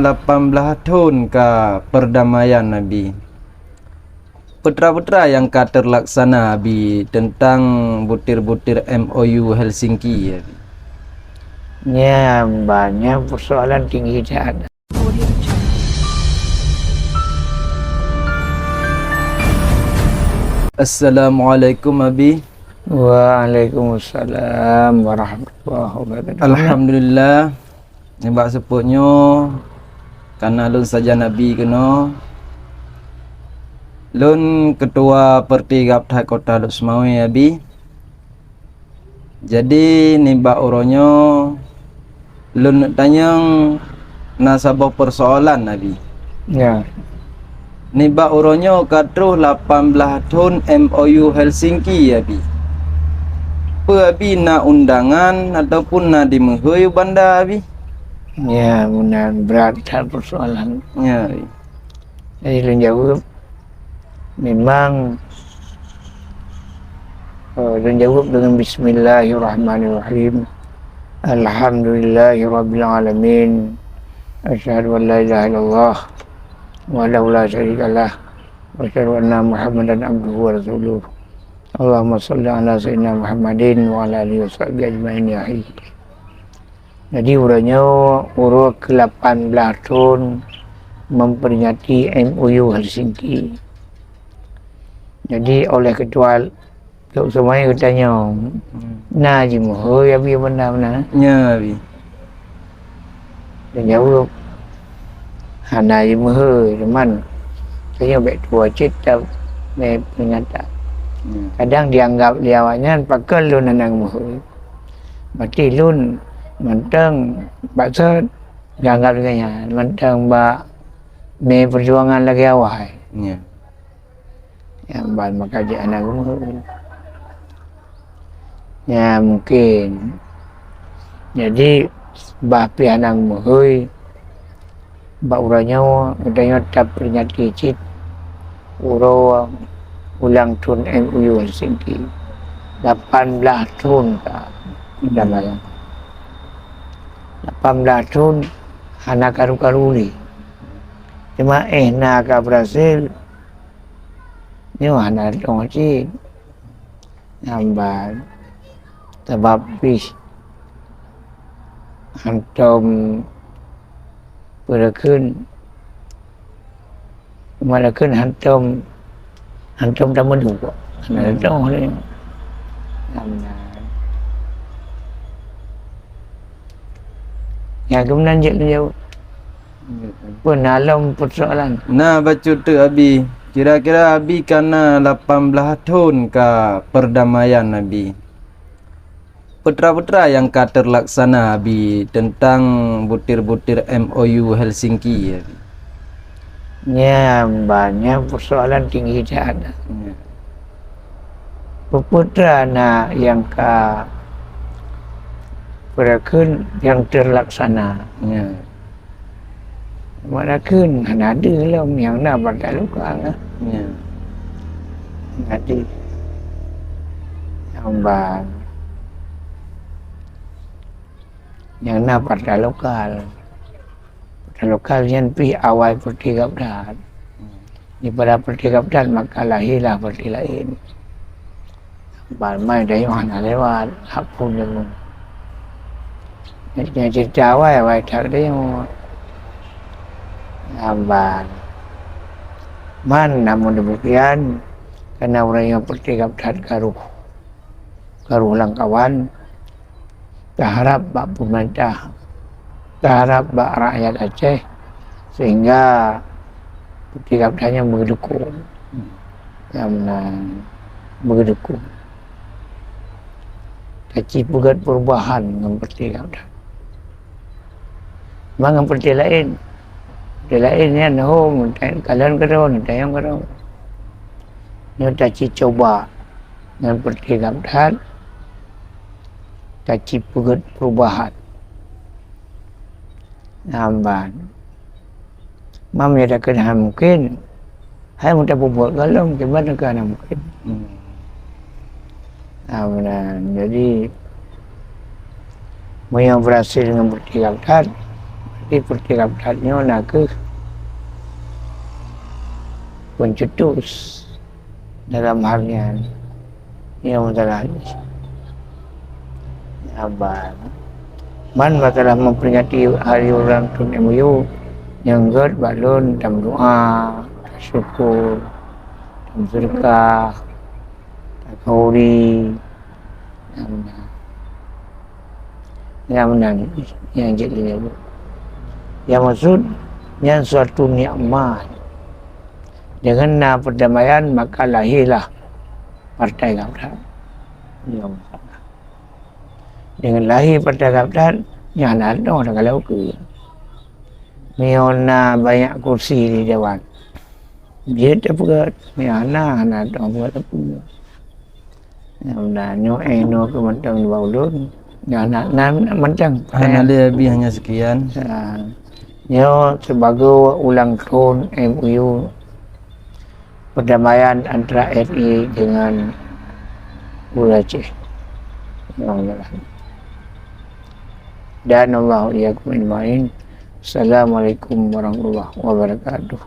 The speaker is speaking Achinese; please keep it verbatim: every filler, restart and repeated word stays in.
Lapan blaih thon ka perdamaian, Abi. Peue teuma-peue nyang ka terlaksana, Abi, teuntang butir-butir M O U Helsinki, Abi? Nyan banyak persoalan tinggi that. Assalamualaikum, Abi. Waalaikumsalam warahmatullahi wabarakatuh. Alhamdulillah. Nibak seupôt nyoe, kana lôn sajan Abi keunoe. Lôn keutua Peureuteuka That Kota Lhokseumawe, Abi. Jadi, nibak uroe nyoe, lôn neuk tanyong na saboh peusoalan, Abi. Ya. Nibak uroe nyoe ka troh lapan blaih thon M O U Helsinki, Abi. Peue Abi na undangan ataupun na jimeuhôi u banda, Abi? Ya, meunan brat that persoalan. Ya, Abi. Jadi, lôn jaweueb, memang, eh, lôn jaweueb deungon bismillahirrahmanirrahim. Alhamdulillahirabbil alamin. Asyhadu an la ilaha illallah wahdahu la syarikalah. Wa asyhadu anna Muhammadan abduhu wa rasuluh. Allahumma shalli ala sayyidina Muhammadin wa ala alihi wa sahbihi ajmain ya hayyu. Jadi, uroe nyoe uroe kelapan blaih thon memperingati M O U Helsinki. Jadi, oleh keutua Lhokseumawe geutanyong, hmm, na jimeuhôi Abi banda meunan? Nyo, Abi. Lôn jaweueb, hana jimeuhôi, cuman tanyoe bèk tuwoe cit tamè peuringatan. Hmm. Kadang dianggap lé awaknyan pakon lôn hana meuhôi. Berarti lôn mantong bak sot dianggap lagèe nyan, mantong bak mè peujuangan lagèe awai. Ya. Nyang ban maka jeuet hana geumeuhôi. Ya, mungkin. Jadi, bah pih hana geumeuhôi, bak uroe nyoe, geutanyoe taperingati cit uroe ulang thon M O U Helsinki. Lapan blaih thon ka, hmm, perdamaian. Lapan blaih thon hana karu-karu lé. Cuma éh na ka berhasil, nyoe hana lôn cit. Nyan ban, sabab pih hantom peue kheun, peue kheun hantom, hantom tameuduek. Hana, hmm, lé. Nyan, nyan keunan jeuet lôn jaweueb. Peue na lom peusoalan? Na bacut teuk, Abi. Kira-kira Abi ka na lapan blaih thon ka perdamaian, Abi. Peue teuma-peue nyang ka terlaksana, Abi, teuntang butir-butir M O U Helsinki, Abi? Nyan banyak peusoalan tinggi that. Ya. Peue-peue na nyang ka, peue kheun, nyang terlaksana. Ya. Mana kheun hana deuh lom nyang na partai lokal lah. Ya. Hana deuh. Nyang ban. Nyang na partai lokal. Partai lokal nyan pih awai Peureuteuka That. Daripada Peureuteuka That maka lahirlah partai laén. Ban mai tanyoe hana lewat, hak phon deungon. Nyan cerita awai, awai that tanyoe. Ban. Man, namun demikian, karena ureuëng nyang Peureuteuka That ka rôh, ka rôh lam kawan, taharab bak pemerintah, taharab bak rakyat Aceh, sehingga Peureuteuka That nyan beugeudukong. Nyang meunan beugeudukong. Taci peugét perubahan ngon Peureuteuka That. Cuma ngon partai laén, partai laén nyan ho, kalon keudroe, tanyong keudroe. Nyoe taci cuba ngon Peureuteuka That, taci peugét perubahan. Nyan ban. Mam ya takheun hana mungkin. Hai meutapeubuet gohlom, kiban takheun hana mungkin. Hmm. Nah, meunan. Jadi, meunyoe berhasil ngon Peureuteuka That, Di Partai Gabthat nyoe na kheueh pencetus dalam hal nyan. Nyoe masalah saban. Man masalah memperingati hari ulang tahun M O U, nyang gét bak lôn tameudoa, tasyukur, tameuseudeukah, takhauri. Nyang meunan, nyang meunan nyang jeuet lé lôn. Nyang maksud nyan suatu nikmat. Deungon na perdamaian maka lahirlah Partai Gabthat. Nyoe masalah. Deungon lahé Partai Gabthat, nyan hana teuh takalon ukeue. Meunyoe na banyak kursi di dewan, jeuet tapeugét, meunyoe hana, hana teuh tapeugét. Nyang na nyoe, eh, nyoe keu mantong nibak ulôn. Nyang na, na, na mantong. Hana lé, habéh hanya sekian. Ha. Nyoe sibagoe ulang tahun M O U perdamaian antara R I dengan ureuëng Aceh. Nyoe jalan. Dan Allah iyyakum ajmain. Assalamualaikum warahmatullahi wabarakatuh.